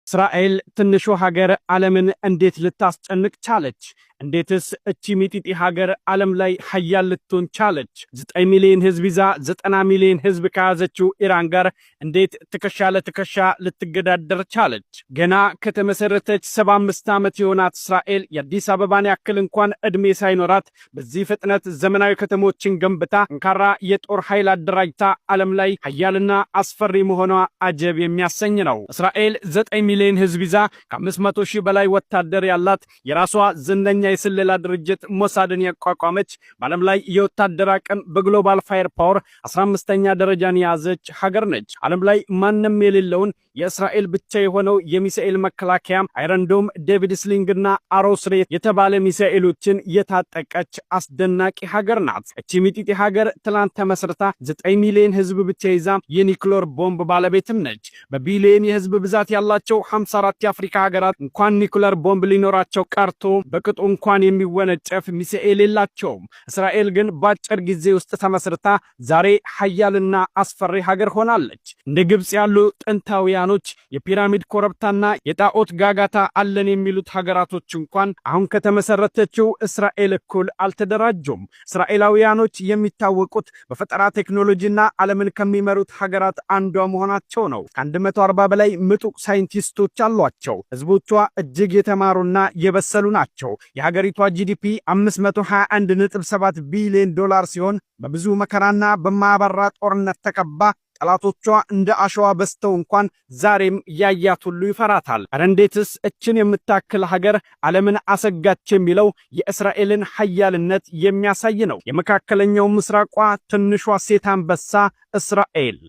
እስራኤል ትንሿ ሀገር ዓለምን እንዴት ልታስጨንቅ ቻለች? እንዴትስ እቺ ሚጢጢ ሀገር ዓለም ላይ ሀያል ልትሆን ቻለች? 9 ሚሊዮን ህዝብ ይዛ 90 ሚሊዮን ህዝብ ከያዘችው ኢራን ጋር እንዴት ትከሻ ለትከሻ ልትገዳደር ቻለች? ገና ከተመሰረተች 75 ዓመት የሆናት እስራኤል የአዲስ አበባን ያክል እንኳን ዕድሜ ሳይኖራት በዚህ ፍጥነት ዘመናዊ ከተሞችን ገንብታ፣ ጠንካራ የጦር ኃይል አደራጅታ ዓለም ላይ ሀያልና አስፈሪ መሆኗ አጀብ የሚያሰኝ ነው። እስራኤል 9 ሚሊዮን ህዝብ ይዛ ከ500 ሺህ በላይ ወታደር ያላት፣ የራሷ ዝነኛ የስለላ ድርጅት ሞሳድን ያቋቋመች፣ በዓለም ላይ የወታደር አቅም በ Global Fire Power 15ኛ ደረጃን የያዘች ሀገር ነች። ዓለም ላይ ማንም የሌለውን የእስራኤል ብቻ የሆነው የሚሳኤል መከላከያ Iron Dome፣ David Sling እና Arrow 3 የተባለ ሚሳኤሎችን የታጠቀች አስደናቂ ሀገር ናት። እቺ ሚጢጢ ሀገር ትላንት ተመስርታ 9 ሚሊዮን ህዝብ ብቻ ይዛ የኒውክሌር ቦምብ ባለቤትም ነች። በቢሊዮን የህዝብ ብዛት ያላቸው 54 የአፍሪካ ሀገራት እንኳን ኒውክሌር ቦምብ ሊኖራቸው ቀርቶ በቅጡ እንኳን የሚወነጨፍ ሚሳኤል የላቸውም። እስራኤል ግን በአጭር ጊዜ ውስጥ ተመስርታ ዛሬ ሀያልና አስፈሪ ሀገር ሆናለች። እንደ ግብፅ ያሉ ጥንታውያኖች፣ የፒራሚድ ኮረብታና የጣዖት ጋጋታ አለን የሚሉት ሀገራቶች እንኳን አሁን ከተመሰረተችው እስራኤል እኩል አልተደራጁም። እስራኤላውያኖች የሚታወቁት በፈጠራ ቴክኖሎጂና ዓለምን ከሚመሩት ሀገራት አንዷ መሆናቸው ነው። ከ140 በላይ ምጡቅ ሳይንቲስቶች አሏቸው። ህዝቦቿ እጅግ የተማሩና የበሰሉ ናቸው። የሀገሪቷ GDP 521.7 ቢሊዮን ዶላር ሲሆን በብዙ መከራና በማያባራ ጦርነት ተከባ፣ ጠላቶቿ እንደ አሸዋ በዝተው እንኳን ዛሬም ያያት ሁሉ ይፈራታል። ኧረ እንዴትስ እችን የምታክል ሀገር ዓለምን አሰጋች የሚለው የእስራኤልን ሀያልነት የሚያሳይ ነው። የመካከለኛው ምስራቋ ትንሿ ሴት አንበሳ እስራኤል።